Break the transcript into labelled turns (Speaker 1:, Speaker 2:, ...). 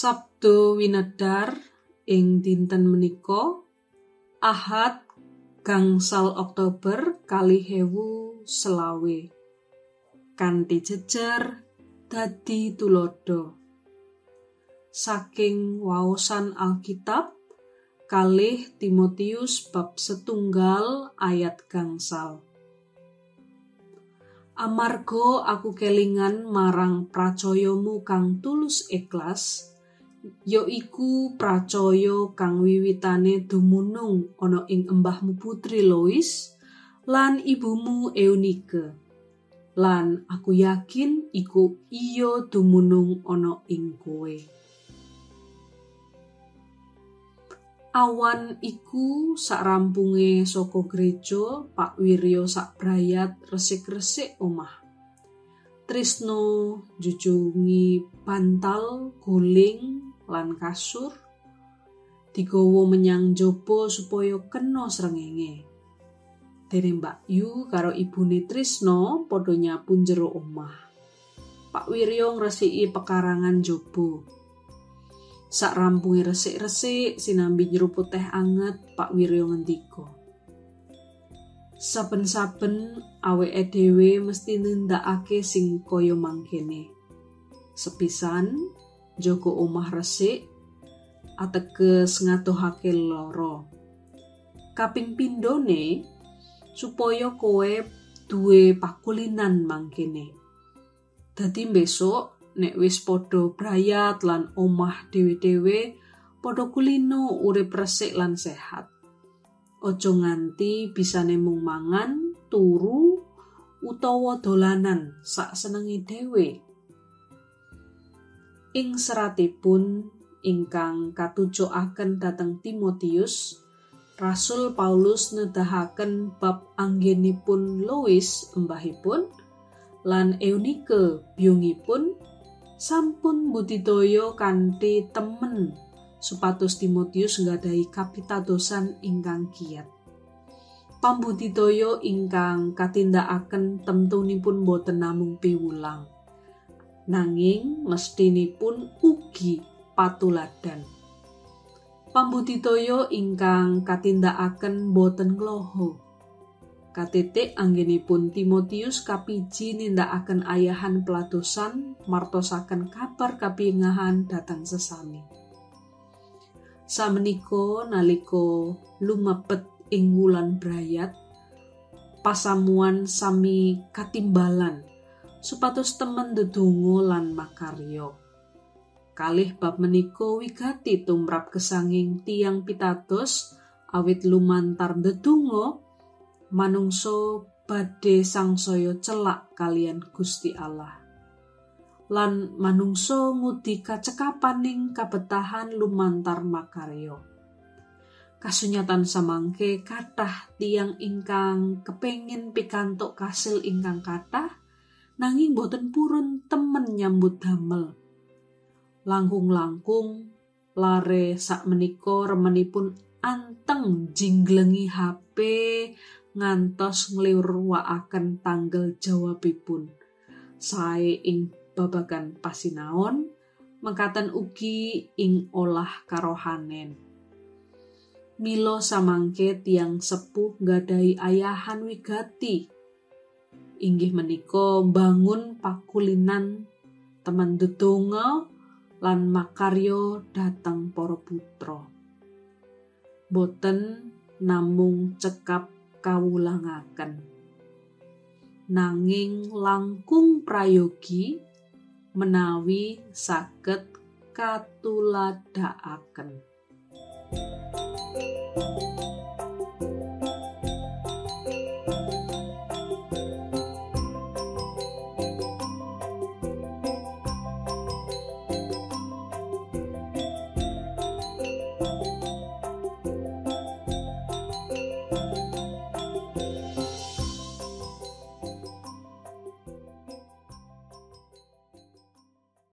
Speaker 1: Sabdo winedhar ing dinten menika Ahad 5 Oktober 2020 kanthi jejer dadi tuladha. Saking waosan Alkitab 2 Timotius bab 1 ayat 5. Amarga aku kelingan marang pracayamu kang tulus ikhlas, yaiku pracaya kang wiwitane dumunung ana ing embahmu putri Lois lan ibumu Eunike. Lan aku yakin iku iya dumunung ana ing kowe. Awan iku sakrampunge saka gereja, Pak Wiryo sakbrayat resik-resik omah. Trisno njujungi bantal, guling, lan kasur digawa menyang njaba supaya kena srengenge. Dene Mbak Yu karo ibune Trisno padha nyapu njero omah. Pak Wiryo ngresiki pekarangan njaba. Sakrampunge resik-resik sinambi nyeruput teh anget, Pak Wiryo ngendika, "Saben-saben awake dhewe mesti nindakake sing kaya mangkene. Sepisan njaga omah resik ateges ngadohake lara. Kaping pindhone supaya kowe duwe pakulinan mangkene. Dadi besok nek wis padha brayat lan omah dhewe-dhewe, padha kulino urip resik lan sehat. Aja nganti bisane mung mangan, turu, utawa dolanan sak senenge dhewe." Ing seratipun ingkang katujuaken dhateng Timotius, Rasul Paulus nedahaken bab anggenipun Lois embahipun lan Eunike biyungipun sampun budidaya kanthi temen supados Timotius nggadahi kapitadosan ingkang giat. Pambudidaya ingkang katindakaken temtunipun boten namung piwulang, nanging mestinipun ugi patuladan. Pambudidaya ingkang katindakaken boten ngloho. Katitik anggenipun Timotius kapiji nindakaken ayahan peladosan martosaken kabar kapingahan dhateng sesami. Samenika nalika lumebet ing wulan brayat, pasamuan sami katimbalan supados temen ndedonga lan makarya. Kalih bab menika wigati tumrap gesanging tiyang pitados awit lumantar ndedonga manungsa badhe sangsaya celak kaliyan Gusti Allah. Lan manungsa ngudi kacekapaning kabetahan lumantar makarya. Kasunyatan samangke kathah tiyang ingkang kepengin pikantuk kasil ingkang kathah nanging boten purun temen nyambut damel. Langkung-langkung lare sakmenika remenipun anteng jinglengi HP ngantos ngliwurwakaken tanggel jawabipun. Sae ing babagan pasinaon, mekaten ugi ing olah karohanen. Mila samangke tiyang sepuh nggadahi ayahan wigati. Inggih menika mbangun pakulinan temen ndedonga lan makarya dhateng para putra. Boten namung cekap kawulangaken, nanging langkung prayogi menawi saged katuladhakaken.